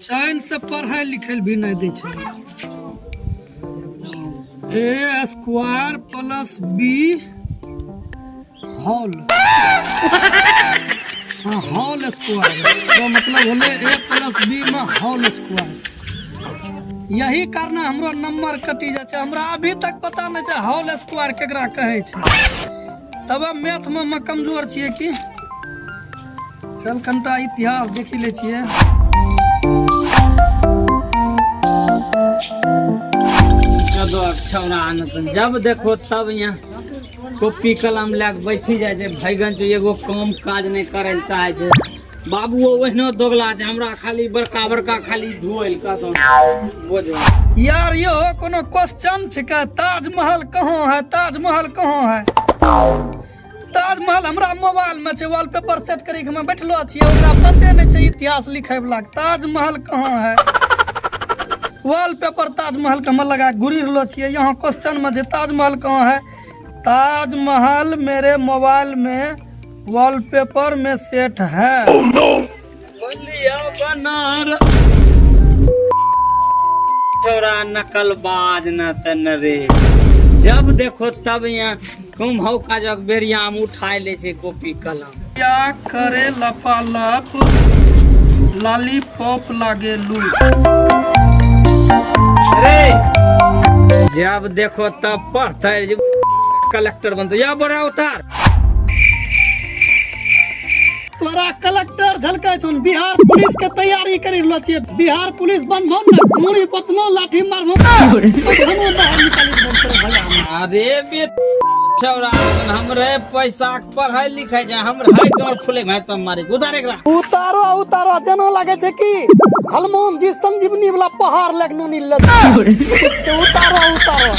चैन से पढ़ाई लिखाई भी नहीं दै छै। ए स्क्वायर प्लस बी हॉल, हाँ, हॉल स्क्वायर तो मतलब होले ए प्लस बी में हॉल स्क्वायर। यही कारण हमरो नंबर कटी जाइ छै। हमरा अभी तक पता नहीं छै हॉल स्क्वायर केकरा कहै छै। तब मैथ में हम कमजोर छियै की। चल, कनिटा इतिहास देखि लै छियै। छौड़ा, जब देखो तब यहाँ कॉपी कलम लए कऽ बैठी जाइ छै। भैगन छै, एगो काम काज नहि करै लए चाहै छै। बाबुओ ओहिनो दोगला छै। हमरा खाली बड़का बड़का खाली धोइल कतौ बोझ। यार, यो कोनो क्वेश्चन छिकै? ताजमहल कहाँ है? ताजमहल कहाँ है? ताजमहल हमरा मोबाइल में छै। वॉलपेपर सेट करी के हम बैठलो छियै। ओकरा पते नहि छै इतिहास लिखै वाला के। ताजमहल कहाँ है? वॉलपेपर ताजमहल के हम लगा के घुरी रहलो छियै। यहाँ क्वेश्चन में छै, ताजमहल कहाँ है? ताजमहल मेरे मोबाइल में वॉलपेपर में सेट है। बलिया बनारस, छौड़ा नकलबाज न त न रे। जब देखो तब यहाँ कम हौ काजक बेरिया में उठाय ले छै कॉपी कलम। क्या करे लपालप लालीपॉप लागे लू। रे, जब देखो तब पढ़ते जे कलेक्टर बनते या बड़ा उतार। तोरा कलेक्टर झलकै छौन। बिहार पुलिस के तैयारी करी रहलो छियै। बिहार पुलिस बनबो ने, गोली पतनो लाठी मारबो, तखनो बाहर निकालि देबो तोरा भैया। अरे बे छौड़ा, हमरे पैसा के पढ़ाई लिखाई छै, हमरे गाँव फुले भाई तम मारे उतार एकरा। उतारो, उतारो। जेना लागे छै कि हनुमान जी संजीवनी वाला पहाड़ लग नूनी ले। उतारो, उतारो।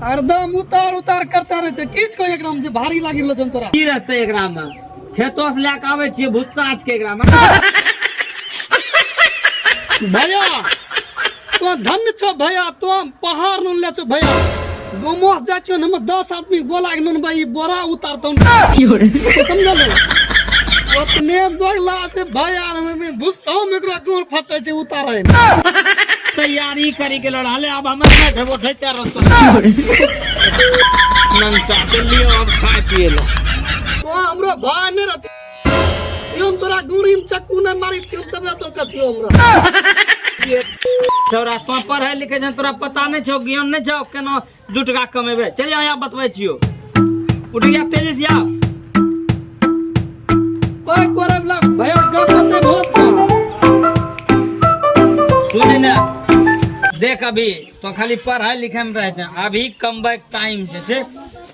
हरदम उतार उतार करता रहे छै। किछ को एकरा में जे भारी लागि रहल छौ तोरा? की रहते एकरा में? खेतो से लए के आबै छियै भुस्सा छै एकरा में। भैया, तो धन्य छो भैया। तो पहाड़ नून ले छो भैया। गामो से जाइ छियो, हम 10 आदमी बोला के नून भाई बोरा उतारतौ। समझल? ओतने दोगला छै भैया, हमे भुस्सा में एकरा गोड़ फटै छै उतारै में। तैयारी करी के लड़ा ले। अब हम नहीं उठेबो, उठैते रहतो नंता। चलियो, अब खाए पिए लो। तो हमरो भाई नहीं रहती, हम तोरा गुड़ी में चक्कू नहीं मारी तबे तो कथियो हमरा। छौड़ा, तो पढ़े लिखे छै, तोरा पता नहीं छौ, ज्ञान नहीं छौ, केना 2 टका कमेबे। चल जा, यहाँ बतबै छियो। उठ गया तेजी से, आओ। ओए करे वाला भैया, गप होते बहुत। सुन ने, देख, अभी तो खाली पढ़ाई लिखे में रहे छै। अभी कमबै के टाइम छै, ठीक?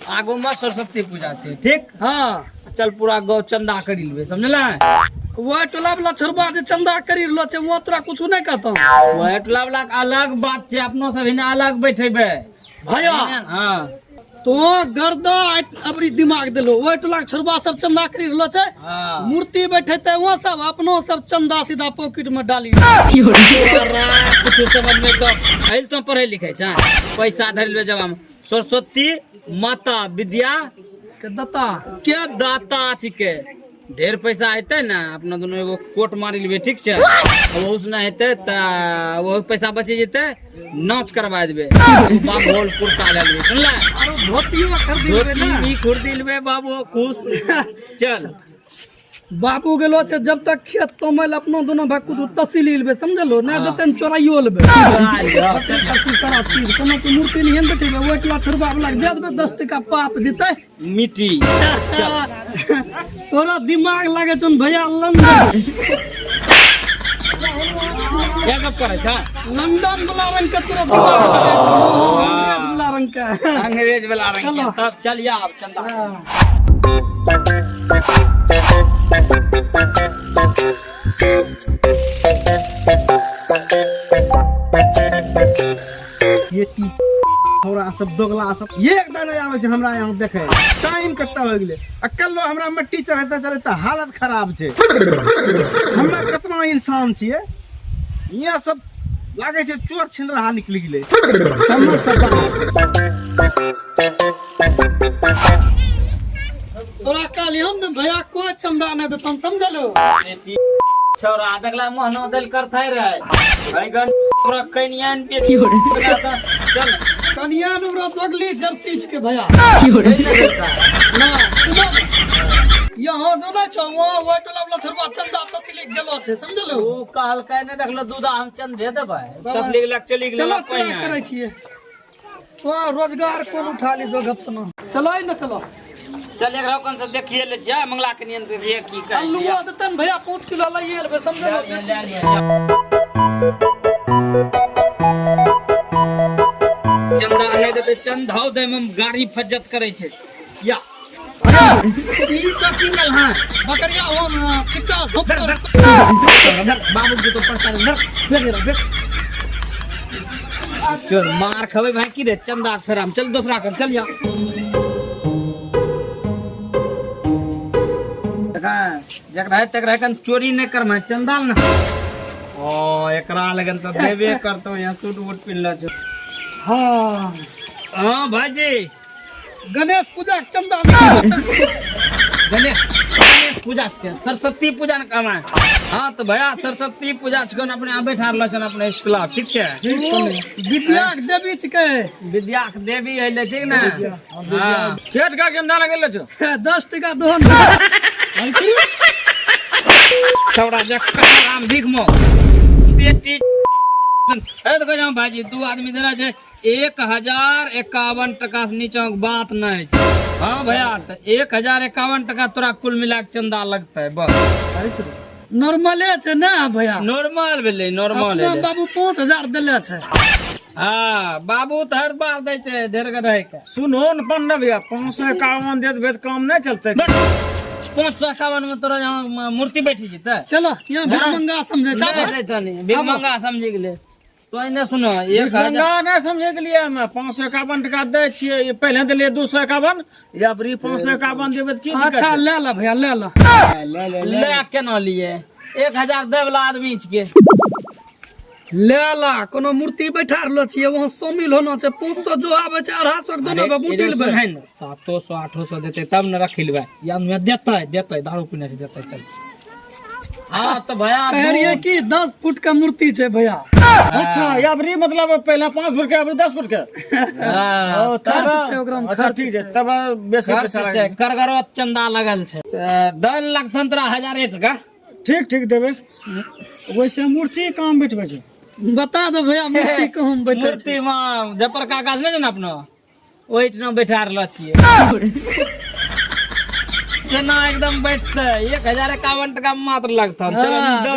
आगू में सरस्वती पूजा छै, ठीक? हाँ। चल, पूरा गौ चंदा करी लेबै, समझला? वह टोला वाला छोड़बा जे चंदा करी रहलो छै, वो तोरा कुछ नहीं कहतो? वह टोला वाला के अलग बात छै, अपनो सब हिना अलग बैठेबै। भैया। हाँ। तो गर्दा अबरी दिमाग देलो। ओहि टोला के छोड़बा सब चंदा करी रहलो छै। मूर्ति बैठेते वो सब, अपनो सब चंदा सीधा पॉकेट में डाली। तोरा कुछ समझ में तो अहिल तो पढ़े लिखे छै, पैसा धरि लेबै जमा में। सरस्वती माता विद्या के दाता। के दाता छिके। ढेर पैसा हेतै ने, अपना दुनू एगो कोट मारि लेबै, ठीक छै? ओहू से नहि हेतै तऽ ओहो पैसा बचि जेतै, नाच करवा देबै। बाबू होल कुर्ता ले लेबै, सुनले? आरो धोतियो खरीद लेबै। धोती ने भी खरीद लेबै। बाबू खुश, चल। बाबू गेलो छै, जब तक खेत तोमै लए अपनो दोनों भाई कुछ तसी लेबै, समझलो? नहि देतै ने चोराइयो लेबै। चोरा लिअ। तसी सारा चीज। कोनो के मूर्ति नहीं बैठेबै, ओहि टोला छोड़बा वाला के दे देबै 10 टका, पाप जीतै। मिट्टी। तोरा दिमाग लागे छौ भैया लंदन। इएह सब करै छ। लंदन वाला रंग के तोरा दिमाग लागे छौ, अंग्रेज वाला रंग के। अंग्रेज वाला रंग के। चलो। तब चलिए, आब चंदा। हाँ। ये टी थोड़ा सब दोगला सब एक दाना आबै छै हमरा यहाँ देखे। टाइम कत्ता हो गेलै? आ कल्लो हमरा मट्टी चढ़ैते चढ़ैते हालत खराब छै। हमरा कतना इंसान छियै, यहाँ सब लागै छै चोर छिन रहा निकलि गेलै। समझ सब बाहर छै। तोरा कहली हम ने भैया कोई चंदा नहीं देतन समझलो छौरा देखला मोहनो देल करते रहे बैगन ओकरा कनियान पे चल कनिया नुरा दोगली जरती के भैया नहीं ने देता। ना सुनो ने। यहाँ जो नहीं छो वहाँ वह टोला वाला छोरबा चंदा तसली गेलो छे समझलो ऊ कहलकै ने देखलो दूधा हम चंदे देबै तसली लग चली गेलै चलो ट्राई पहिने करै छियै वहाँ रोजगार कोन उठा ली जो गप सुना चलो न चलो चल एकरा कौन से देखिए ले जा मंगला के नियन देखिए की कहै छै। आलूआ देतन भैया 5 किलो लइए लेबै समझलो ले लिहन, ले लिहन। चंदा नहि देतै चंदाओ दै में गाड़ी फज्जत करै छै या ई तो की गेल हां बकरिया हम छिट्टा झोप बाबू के तो पड़ता रे फेर रे चल मार खबै भाई की रे चंदा के फेराम चल दूसरा कर चल जा जकरा है तकरा कन चोरी नहि करबै चंदा ने ओ एकरा लगन तऽ देबे करतौ यहाँ सूट वूट पिन्हले छौ। हाँ हाँ भाईजी गणेश पूजा के चंदा नहीं देतन। गणेश गणेश पूजा छिकै सरस्वती पूजा ने कहबै हाँ तऽ भैया सरस्वती पूजा छिकै ने अपने यहाँ बैठा रहल छन अपने स्कूल ठीक छै विद्या के देवी छिकै विद्या के देवी अयलै ठीक ने हाँ के टका चंदा लगेले छौ 10 टका दोहन छौड़ा जक्का राम भीख मो बेटी है तो कहै भाईजी दू आदमी देना छै 1051 टका से नीचा के बात नहीं छै। हाँ भैया तो 1051 टका तोरा कुल मिला के चंदा लगतै बस नॉर्मले छै ना भैया नॉर्मल भेलै नॉर्मल अपना भेलै बाबू 5000 देले छै हाँ बाबू तऽ हर बार दै छै ढेर के रहै के सुनो न पन्ना भैया 551 दे देबै तऽ काम नहि चलतै 551 में तोरा यहाँ मूर्ति बैठी जेतै चलो यहाँ भिखमंगा समझे छै नहि दैतनी भिखमंगा समझि गेलै तो एने सुनो 1000 गंगा नहि समझे के लिए हमे 551 टका दै छियै ये पहिले देलियै 251 या फिर 551 देबै तऽ की दिक्कत अच्छा छै ले ला भैया ले ला ले केना लिए 1000 दै वाला आदमी छिकै ले ला कोनो मूर्ति बैठा रहलो छियै वहाँ शामिल होना छै 500 जो आबै छै 250 के दोनो बूटी लेबै 700 800 देतै तब ने रखी लेबै या में देतै देतै दारू पीने से देतै चल हाँ तो भैया कह रहियै कि 10 फुट के मूर्ति छै भैया अच्छा या फिर मतलब पहिले 5 फुट के अबरी 10 फुट के हाँ, ओ, तब खर्च छै ओकरामे, अच्छा खर्च ठीक छै तब बेसी खर्च पैसा छै लागि करगरो चंदा लगल छै तऽ दन लगतन तोरा 1000 टका ठीक ठीक देबै वैसे मूर्ति काम बैठबै छै बता दो भैया मूर्ति कहाँ बैठे छै मूर्ति में जपर कागज नहि छै ने अपनो ओहिठाम बैठा रहलो छियै चना एकदम बैठते 1051 टका मात्र लगतन चलो दो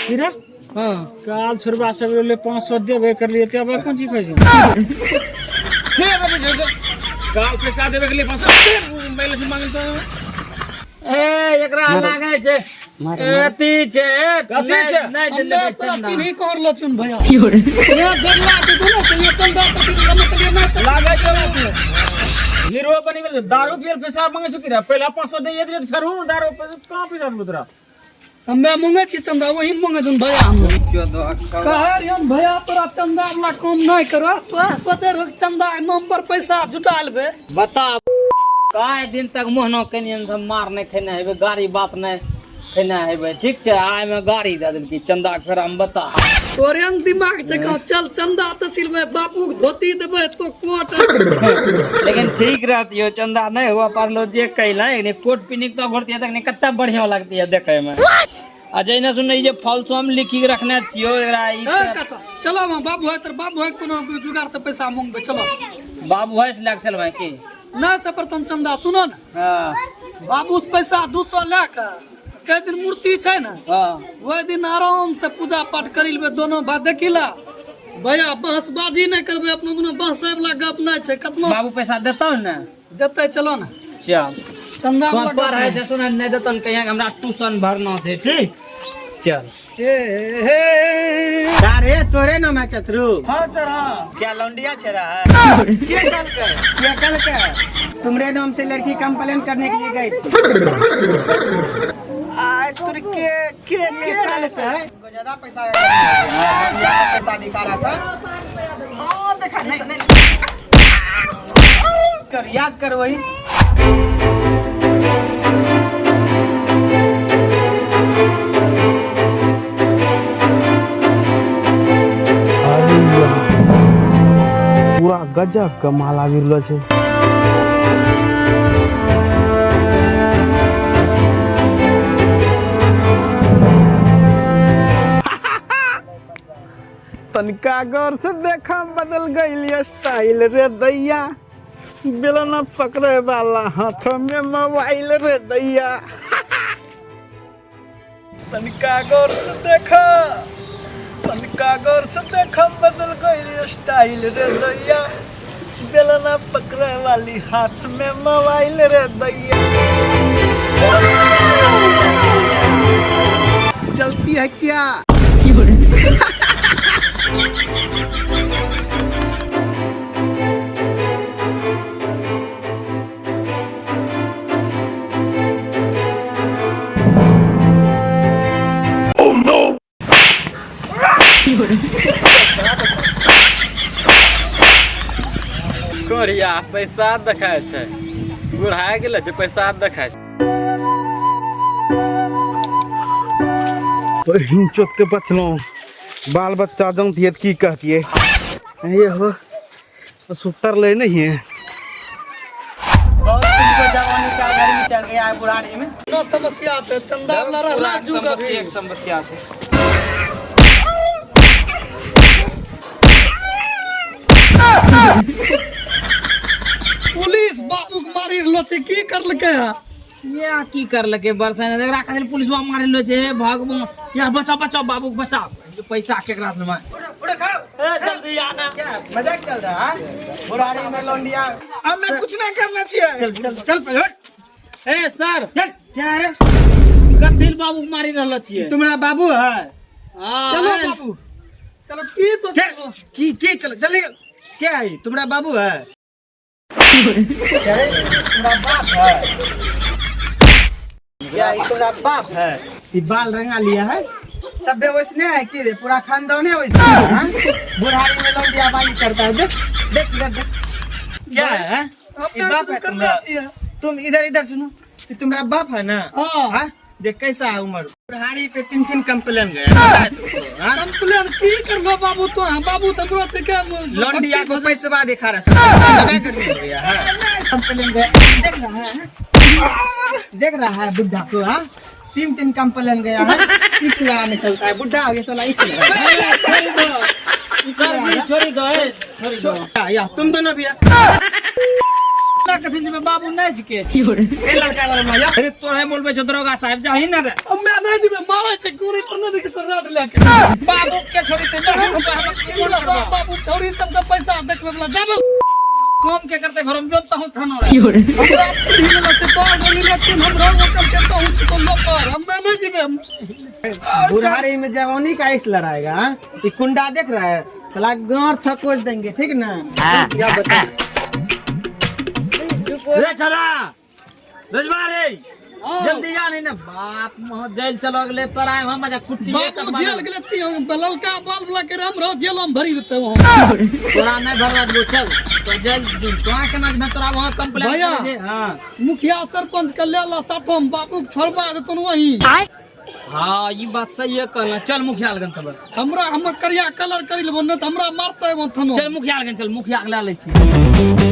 की रे हाँ काल छोड़बा सब ले 500 देबे करलिए ते अब कोन चीज कहै छै हे बाबू जो काल पैसा देबे के लिए 500 पहिले से मांगल तो ए एकरा लागै छै अथी छै कथी छै? नहि हमे देले तोरा चंदा। चिन्ही कहर लचुन भैया ये गदला के दोनों से ये चंदा तो फिर हम के नहीं तो लागै छै हीरो बनि गेल दारू पियल पैसा मांगे छै की रे पहिले 500 दे दिए फेर हूं दारू कहाँ पैसा देबो तोरा हमे मांगे छी चंदा वही मांगे छुन भैया हम कह रहियन भैया तोरा चंदा वाला काम नहीं करो तो सोचे रहो कि चंदा के नाम पर पैसा जुटा लेबे बता काय दिन तक मोहनो कनियन सब मार नहीं खेने हेबे गाड़ी बात नहीं खेने हेबे ठीक छै आइ में गाड़ी दे देलकी चंदा के फेर हम बता तोरे अंग दिमाग छै कहो चल चंदा तो सिलबे बापू के धोती देबे तो कोट लेकिन ठीक रहती हो चंदा नहीं हुआ पारलो देख कैला नहीं कोट पिनिक तो घोरती तक नहीं कत्ता बढ़िया लगती है देखे में आ जइने सुनै जे फॉल्सो हम लिखी के रखने छियो एकरा ई ए काटा चलो मां बाबू है तर बाबू है कोनो जुगाड़ से पैसा मांगबे चलो बाबू है से लग चलबै की ना से प्रथम चंदा सुनो ना हाँ बाबू से पैसा 200 लए के कई दिन मूर्ति छै ने हाँ ओहि दिन आराम से पूजा पाठ करी लेबै दोनों भाई देखी ला भैया बहसबाजी नहि करबै अपनो दोनों बहसै वाला गप नहि छै कतनो बाबू पैसा देतौ ने देतै चलो ने चल चंदा वाला पर गप है से सुन नहीं देतौ ने कहिया हमरा ट्यूशन भरना छै ठीक चल हे हे अरे तोरे नाम है चतरू हाँ सर हाँ क्या लौंडिया छेड़ा है के कल के तुमरे नाम से लड़की कंप्लेन करने के लिए गई थी आ तुर के के के कल से है ज्यादा पैसा पैसा दिखा रहा था हाँ देखा नहीं नहीं कर याद कर वही गजब के माल आबि रहलो छै। तनिका गौर से देखा, बदल गई स्टाइल रे दैया, बेलना पकड़े वाला हाथ में मोबाइल रे दैया। तनिका गौर से देखा, तनिका गौर से देखा, बदल गई स्टाइल रे दैया, बेलना पकड़े वाली हाथ में मोबाइल रे दैया। चलती है क्या? कोरिया पैसा देखाय छै, बुढ़ाय गेलै छै, पैसा देखाय छै। बहिन चोत के बचलहुँ, बाल बच्चा जानतियै तऽ की कहतियै? ये हो सुतरलै नहीं है। बहुत तुमको जवानी का गर्मी चल गया है बुढ़ारी में। ना समस्या छै चंदा वाला रहला जुग अभी। समस्या समस्या छै। पुलिस बाबू के मारी रहलो छै, की करलकै है? या की करलकै बरसा ने, एकरा खातिर पुलिस मारि लो छै। हे भगवान, यार बचाओ बचाओ, बाबू के बचाओ। पैसा केकरा से लेबै? ए जल्दी आना। क्या मजाक चल रहा है बुढ़ारी में लौंडिया? हमें कुछ नहीं करना चाहिए। चल चल चल, हट। ए सर। क्या रे? कथिल बाबू के मारि रहलो छियै? तुम्हारा बाबू है? हाँ। चलो बाबू चलो, की तो चलो। की की चलो चल निकल। क्या है, तुम्हारा बाबू है? क्या रे, तुम्हारा बाप है क्या? ये तुम्हारा बाप है? ये बाल रंगा लिया है, सब वैसने है की रे? पूरा खानदान है वैसे है, हाँ? बुढ़ारी में लौंडिया बाजी करता है। देख देख, इधर देख, क्या है, हाँ? ये बाप है करना तुम्हारा? चाहिए। तुम इधर इधर सुनो, ये तुम्हारा बाप है ना? हाँ। हाँ? देख कैसा है उम्र, बुढ़ारी पे तीन तीन कंप्लेन गया, पता है तुमको, हाँ? कंप्लेन की करबो बाबू तो? हाँ, बाबू तो हमरो छै के लौंडिया को पैसवा दिखा रहा था, लगा कर मिल गया है कंप्लेन गया। देख रहा है, देख रहा है बुढ़ा को? हाँ, तीन तीन कंप्लेन गया है। इक्स लगाने चलता है, बुढ़ा हो गया साला, इक्स लगा। सर जी, छोड़ी दो, ए छोड़ी दो। या तुम दोनों भी या। ना कथिल जेबै बाबू नहि छिके। ए लड़का वाला माया। अरे तोरे बोलबै छौ दरोगा साहब, जाही ना रे। हमे नहि दिबै, मारै छै गोली पर नहि देखै तो रड लेके। बाबू के छोड़ी ते जाही, हम तो हम बाबू छौरी सबके पैसा देखबै वाला जाबे। काम के करते घर में जोत हूं थानो रे। हमरा चिन्ह लेला छै बाल रंगी लेथिन, हमरा होटल के कहूं छी तो पर हमे नहि जेबै हम। बुढ़ारी में जवानी का इक्स लड़ाएगा, हाँ? ये कुंडा देख रहा है साला, गांठ थकोच देंगे, ठीक ना? क्या बता। रे छोरा रजबा रे, जल्दी जा, नहीं ना बाप मोह जेल चलो गेले तोरा, हम मजा कुट्टी। बाबू जेल गेले ती ललका बाल वाला के हमरो जेल में भरी देते वहां। तोरा नहीं भरवा देबो, चल तो जेल तोरा केना के तोरा वहां कंप्लेन भैया। करे जे, हां। मुखिया सरपंच के ले ला साथो में, बाबू के छोड़बा देतन वही। हां, ई बात सही है कहला, चल मुखिया लगन तब। हमरा हम करिया कलर करी लेबो, नहीं त हमरा मारते वो थानो। चल मुखिया लगन चल, मुखिया के ले लै छी।